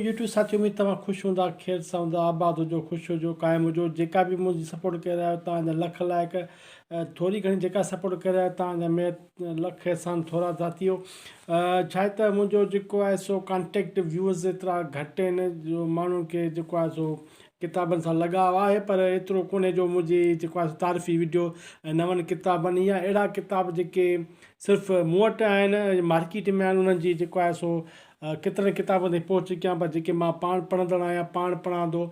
YouTube ساٿيو اميد توهان خوش هوندا خير سان هوندا آباد هجو خوش هجو قائم هجو جيڪا به منهنجي سپورٽ ڪري رهيا آهيو توهان جا لک لائق ٿوري گهڻي جيڪا سپورٽ ڪري رهيا آهيو توهان جا مهر لک احسان ٿورا ساٿيو ڇا آهي ته منهنجو جيڪو آهي سو ڪانٽيڪٽ ويوز ايترا گهٽ آهن جو ماڻهن کي جيڪو آهي سو ڪتابن سان لڳاء آهي پر ايترو ڪونهي جو منهنجي جيڪو آهي سو تعارفي وڊيو ۽ نون ڪتابن يا اهڙا ڪتاب جيڪي صرف مون وٽ آهن ۽ مارڪيٽ ۾ آهن انهن جي جيڪو آهي سو ڪيترن ڪتابن تائين پهچ ڪيان پر جيڪي مان پاڻ پڙهندڙ آهيان پاڻ پڙهان ٿو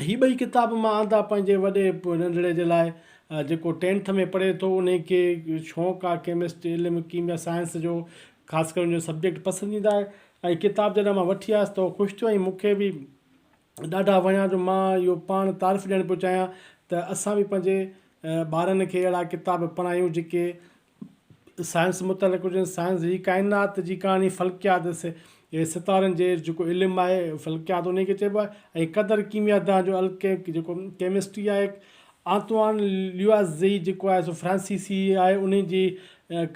هي ٻئي ڪتاب مان آندا پنهنجي وڏي ننڍڙي جي لاء جيڪو ٽينٿ ۾ پڙهي ٿو انهي کي شوق آهي ڪيمسٽري علم ڪيميا سائنس جو خاص ڪري ان جو سبجيڪٽ پسنديده آهي ۽ ڪتاب جڏهن مان وٺي آيس ته هو خوش ٿيو ۽ مون کي به ڏاڍا وڻيا جو مان اهو پاڻ تعارف ڏيڻ پيو چاهيان ته اسان به پنهنجي ٻارن کي اهڙا ڪتاب پڙهايون جيڪي سائنس متعلق هجن سائنس جي ڪائنات جي ڪهاڻي فلڪيات ستارن جي جيڪو علم آهي فلڪيات انهي کي چئبو آهي ۽ قدر ڪيميا دان جو الڪي جيڪو ڪيمسٽري آهي آنتوان ليوازي جيڪو آهي سو فرانسيسي آهي انهي جي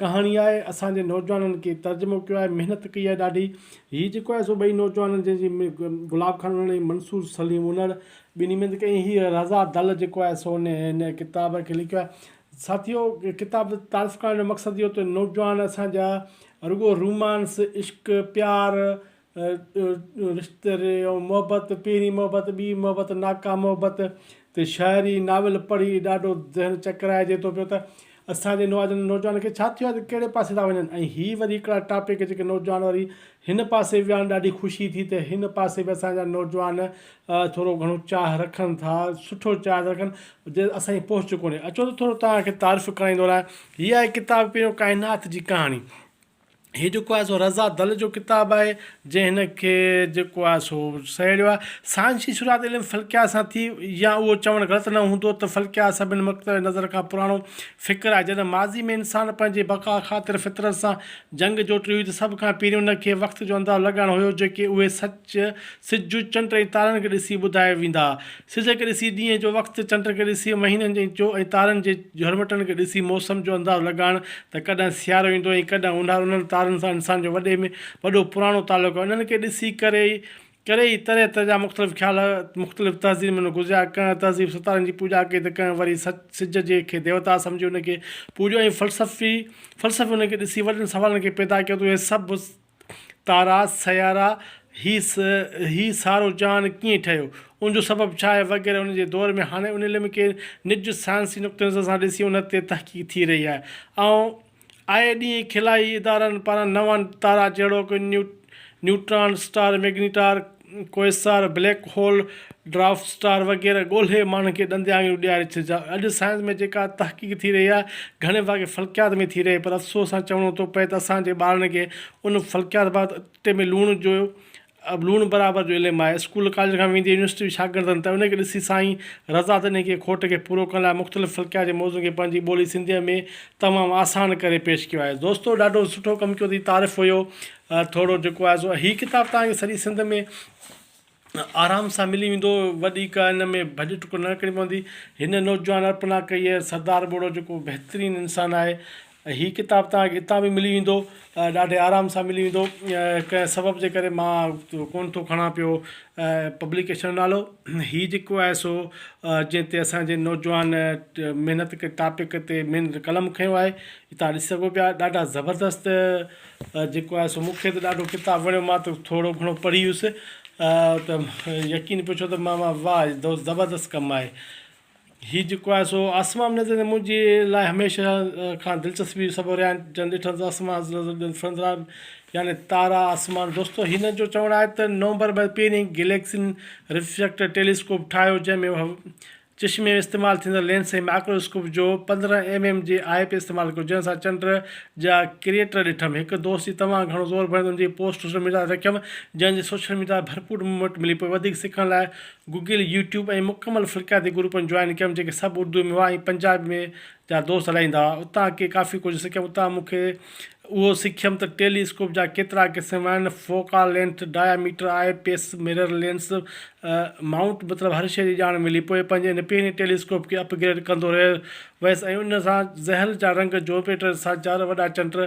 ڪهاڻي آهي اسان جي نوجوانن کي ترجمو ڪيو آهي محنت ڪئي آهي ڏاڍي هي جيڪو آهي سو ٻئي نوجوانن جنهن جي گلاب خان انڙ ۽ منصور سليم انڙ ٻنهي محنت ڪئي هي رضا دل جيڪو آهي سو ان هن ڪتاب کي لکيو آهي ساٿيو ڪتاب تعارف ڪرڻ جو مقصد اهو ته نوجوان اسان جا رڳو رومانس عشق پيار رشتي ۽ محبت، پهرين محبت، ٻي محبت، ناڪام محبت تي شاعري، ناول پڙهي ڏاڍو ذهن چڪرائجي ٿو پيو ته اسان جي نوجوان نوجوانن کي ڇا ٿيو آهي ته ڪهڙي پاسي ٿا وڃن ۽ هي وري هڪڙا ٽاپڪ جيڪي نوجوان وري هن پاسي ويا آهن ڏاڍي خوشي ٿي ته هن پاسي به اسان جا نوجوان ٿورو گهڻو چاهه رکن ٿا سٺو چاهه ٿا رکن جي اسان جي پهچ ڪونهي اچو ته ٿورو توهان کي تعارف ڪرائيندو رهان هي آهي ڪتاب پهريون ڪائنات جي ڪهاڻي هي جيڪو آهي سو رضا دل جو ڪتاب آهي، جنهن هن کي جيڪو آهي سو سهيڙيو آهي. سائنسي شروعات علم فلڪيات سان ٿي يا اهو چوڻ غلط نه هوندو ته فلڪيات سڀني مقطع نظر کان پراڻو فڪر آهي. جڏهن ماضي ۾ انسان پنهنجي بقا خاطر فطرت سان جنگ جوٽي هئي ته سڀ کان پهريون ان کي وقت جو اندازو لڳائڻو هيو جيڪي اهي سچ، سج، چنڊ ۽ تارن کي ڏسي ٻڌائي ويندا ها. سج کي ڏسي ڏينهن جو وقت، چنڊ کي ڏسي مهينن جو ۽ تارن جي جهرمٽن کي ڏسي موسم جو اندازو لڳائڻ ته ڪڏهن سيارو ايندو ۽ ڪڏهن اونهارو انهن تارن سان انسان جو وڏي ۾ وڏو پراڻو تعلق آهي. انهن کي ڏسي ڪري ئي ڪري ئي طرح طرح جا مختلف خيال مختلف تهذيبن ۾ گذريا. ڪنهن تهذيب ستارن جي پوڄا ڪئي ته ڪنهن وري سج جي کي ديوتا سمجهي ان کي پوڄيو ۽ فلسفي فلسفي ان کي ڏسي وڏن سوالن کي پيدا ڪيو ته اهي سڀ تارا، سيارا، هي هي سارو جهان ڪيئن ٺهيو، ان جو سبب ڇا آهي وغيره ان جي دور ۾ هاڻي ان علم کي نج سائنسي نقطه نظر سان ڏسي ان تي تحقيق ٿي رهي آهي ۽ آئي ڏينهن خلائي ادارن پاران نوان تارا جهڙوڪ neutron star, magnetar, quasar, black hole, dwarf star وغيره ڳولهي ماڻهن کي ڏندي آڱريون ڏياري ڇڏيا. اڄ سائنس ۾ جيڪا تحقيق ٿي رهي آهي گهڻي ڀاڱي فلڪيات ۾ ٿي رهي پر افسوس سان چوڻو ٿو پئي ته اسان جي ٻارڙن کي ان فلڪيات بابت اٽي ۾ لوڻ جو لوڻ برابر جو علم آهي. اسڪول ڪاليج کان ويندي يونيورسٽي جي شاگردن تائين ان کي ڏسي سائين رضا تنهن کي کوٽ کي پورو ڪرڻ لاء مختلف فلڪيات جي موضوعن کي پنهنجي ٻولي سنڌيء ۾ تمام آسان ڪري پيش ڪيو آهي. دوستو ڏاڍو سٺو ڪم ڪيو اٿئي تعارف هيو ٿورو جيڪو آهي سو هي ڪتاب توهان کي سڄي سنڌ ۾ آرام سان ملي ويندو وڏي ڪا ان ۾ ڀڄ ٽڪ نه ڪرڻي پوندي هن نوجوان ارپنا ڪئي آهي سردار ٻوڙو جيڪو بهترين انسان آهي هي ڪتاب توهان کي اتان به ملي ويندو ڏاڍي آرام سان ملي ويندو ڪنهن سبب جي ڪري مان ڪونه ٿو کڻان پيو پبليڪيشن جو نالو هي جيڪو آهي سو جنهن تي اسانجي نوجوان محنت ڪئي ٽاپڪ تي محنت قلم کنيو آهي توهان ڏسي سگهو پيا ڏاڍا زبردست جيڪو آهي سو مون کي ته ڏاڍو ڪتاب وڻيو مان ته ٿورو گهڻو پڙهي ويس ته يقين پيو ڇو ته مان واهه دوست زبردست ڪم آهي هي جيڪو آهي سو آسمان ۾ نظر منهنجي لاء هميشه کان دلچسپي جو سبب رهيا آهن جن ڏٺم ته آسمان نظر يعني تارا آسمان دوستو هن جو چوڻ آهي ته نومبر ۾ پهرين گليڪسين رفريڪٽر ٽيليسڪوپ ٺاهيو جنهن ۾ چشمي ۾ استعمال ٿيندڙ لينس ۽ مائڪرواسڪوپ جو 15 ايم ايم جي آء پي استعمال ڪيو جنهن سان چنڊ جا ڪريٽر ڏٺم. هڪ دوست جي تمام گهڻو زور ڀريو ته ان جي پوسٽ سوشل ميڊيا تي رکيم جنهن جي سوشل ميڊيا تي ڀرپور موٽ ملي پوء وڌيڪ سکڻ لاء گوگل، يوٽيوب ۽ مڪمل فلڪياتي گروپن جوائن ڪيم جيڪي سڀ اردو ۾ هئا ۽ پنجابي ۾ جا دوست هلائيندا هئا. اتان ڪي ڪافي ڪجهه سکيم. اتان مون کي اهو سکيم ته ٽيلي اسڪوپ جا ڪيترا قسم آهن، focal length, diameter, eyepiece, mirror, lens, mount مطلب هر شيء جي ڄاڻ ملي. پوء پنهنجي ان پهرين ٽيلي اسڪوپ کي اپ گريڊ ڪندو رهيو ويس ۽ ان سان زحل جا رنگ، جوپيٽر سان چار وڏا چنڊ،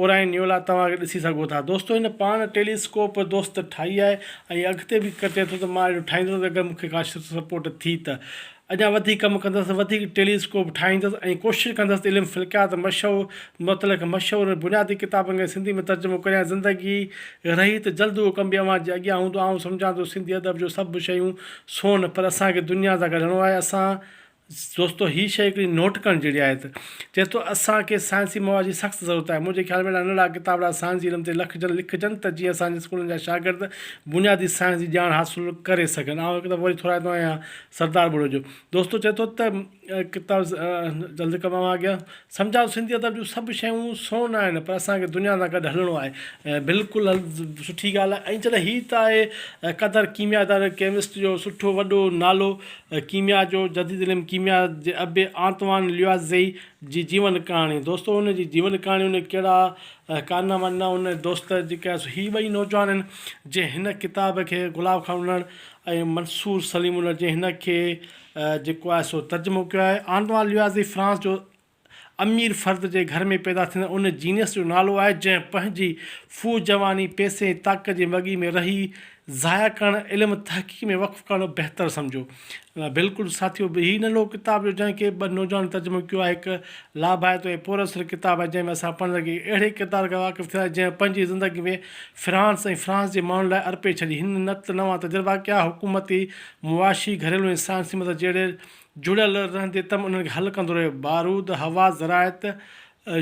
اورائين نيولا توهان کي ڏسي سگهو ٿا. دوستو هن پاڻ ٽيلي اسڪوپ دوست ٺاهي آهي ۽ اڳتي به ڪچي ٿو ته مان اهڙو ٺاهيندس اگر مون کي ڪا سپورٽ ٿي ته اڃا وڌيڪ ڪم ڪندس وڌيڪ ٽيلي اسڪوپ ٺاهيندس ۽ ڪوشش ڪندس ته علم فلڪيات مشهور متعلق مشهور ۽ بنيادي ڪتابن کي سنڌي ۾ ترجمو ڪريان زندگي رهي ته جلد اهو ڪم به اوهان جي اڳيان هوندو آئون سمجهان ٿو سنڌي ادب جو سڀ شيون سون پر اسان کي دنيا سان گڏ هلڻو آهي اسان دوستو هي شيء هڪڙي نوٽ ڪرڻ جهڙي آهي ته چئي ٿو اسان کي سائنسي مواد جي سخت ضرورت آهي. منهنجي خيال ۾ اهڙا ننڍڙا ڪتابڙا سائنس جي علم تي لکجن لکجن ته جيئن اسان جي اسڪولن جا شاگرد بنيادي سائنس جي ڄاڻ حاصل ڪري سگهن. آئون هڪ دفعو وري ٿورائتو آهيان سردار ٻرڙو جو. دوستو چئي ٿو ته ڪتاب جلد ڪم اوهان اڳيان سمجهان ٿو سنڌي ادب جون سڀ شيون سون آهن پر اسان کي دنيا سان گڏ هلڻو آهي. بلڪل سٺي ڳالهه آهي ۽ جڏهن هي ته آهي قدر ڪيميادار ڪيمسٽ جو سٺو وڏو نالو ڪيميا جو جديد علم ڪيميا جي ابي آنتوان ليوازئي جي جيون ڪهاڻي دوستو ان جي جيون ڪهاڻي ان ڪهڙا ڪارناما ڏنا ان دوست جيڪي آهي سو هي ٻئي نوجوان آهن جنهن هن ڪتاب کي گلاب خان انڙ ۽ منصور سليم انڙ جنهن هن کي جيڪو آهي سو ترجمو ڪيو آهي آنتوان ليوازئي فرانس جو امير فرد جي گهر ۾ پيدا ٿيندڙ ان جينيس جو نالو آهي، جنهن پنهنجي ڦوهه جواني پئسي ۽ طاقت جي وڳي ۾ رهي ضايع ڪرڻ، علم تحقيق ۾ وقف ڪرڻ بهتر سمجهيو. بلڪل ساٿيو هي ننڍڙو ڪتاب جو جنهن کي ٻه نوجوانن ترجمو ڪيو آهي هڪ لاڀائتو ۽ پر اثر ڪتاب آهي جنهن ۾ اسان پڙهندڙ کي اهڙي ڪردار کان واقف ٿيندا جنهن پنهنجي زندگي ۾ فرانس ۽ فرانس جي ماڻهن لاء ارپي ڇڏي. هن نت نوان تجربا ڪيا، حڪومتي، معاشي، گهريلو ۽ سائنسي مسئلا جهڙي جڙيل رهندي تم انهن کي حل ڪندو رهيو. بارود، هوا، زراعت،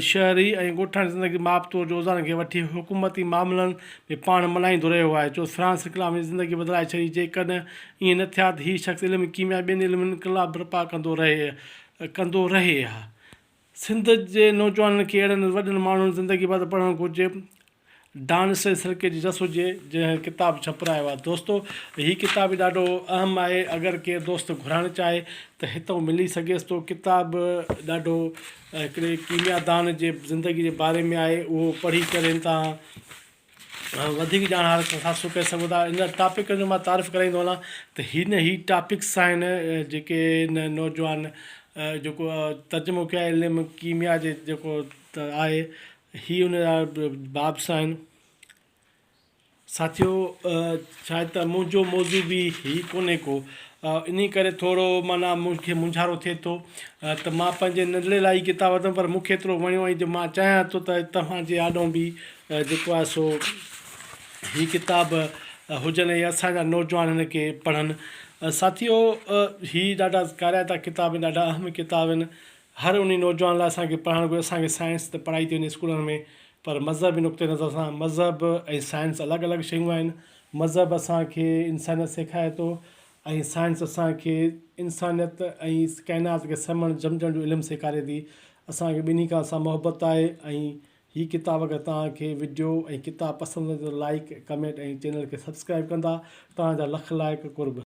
شهري ۽ ڳوٺاڻي زندگي ماپ تور جي اوزارن کي وٺي حڪومتي معاملن ۾ پاڻ ملهائيندو رهيو آهي. جو فرانس انقلاب هن جي زندگي بدلائي ڇڏي. جيڪڏهن ائين نه ٿئي ها ته هي شخص علم ڪيميا ۽ ٻين علمن انقلاب برپا ڪندو رهي ڪندو رهي ها. سنڌ جي نوجوانن کي اهڙن وڏن ماڻهن زندگي بابت پڙهڻ گهرجي. ڊانس ۽ سرڪي جي جس هجي جنهن ڪتاب ڇپرايو آهي. دوستو هي ڪتاب به ڏاڍو اهم آهي اگر ڪير دوست گهرائڻ چاهي ته هتئون ملي سگهيس ٿو ڪتاب ڏاڍو هڪڙي ڪيميا دان جي زندگي جي باري ۾ آهي اهو پڙهي ڪري توهان وڌيڪ ڄاڻ حاصل ڪري سگهو ٿا ان ٽاپڪ جو مان تعارف ڪرائيندو هلان ته هن هي ٽاپڪس آهن جيڪي هن نوجوان جيڪو ترجمو ڪيو آهي علم ڪيميا جي جيڪو آهي هي ان جا بابس آهن. ساٿيو شايد ته منهنجو موضوع به هي ڪونهي ڪو انهي ڪري ٿورو معنيٰ مون کي مونجهارو ٿئي ٿو ته مان پنهنجي ننڍڙي لاء هي ڪتاب ورتم پر مون کي ايترو وڻيو ۽ جو مان چاهيان ٿو ته توهان جي آڏو به جيڪو آهي سو هي ڪتاب هجن ۽ اسان جا نوجوان هن کي پڙهن ساٿيو هي ڏاڍا ڪارائتا ڪتاب آهن ڏاڍا اهم ڪتاب آهن هر انهي نوجوان لاء اسان کي پڙهائڻ گهرجي اسان کي سائنس ته پڙهائي ٿي وڃي اسڪولن ۾ پر مذهبي نقطي نظر سان مذهب ۽ سائنس الڳ الڳ شيون آهن مذهب اسان کي انسانيت سيکاري ٿو ۽ سائنس اسان کي انسانيت ۽ ڪائنات کي سمجهڻ سمجهڻ جو علم سيکاري ٿي اسان کي ٻنهي کان سان محبت آهي ۽ هي ڪتاب اگر توهان کي وڊيو ۽ ڪتاب پسند اچي ته لائيڪ ڪمينٽ ۽ چينل کي سبسڪرائيب ڪندا توهان جا لک لائق قرب.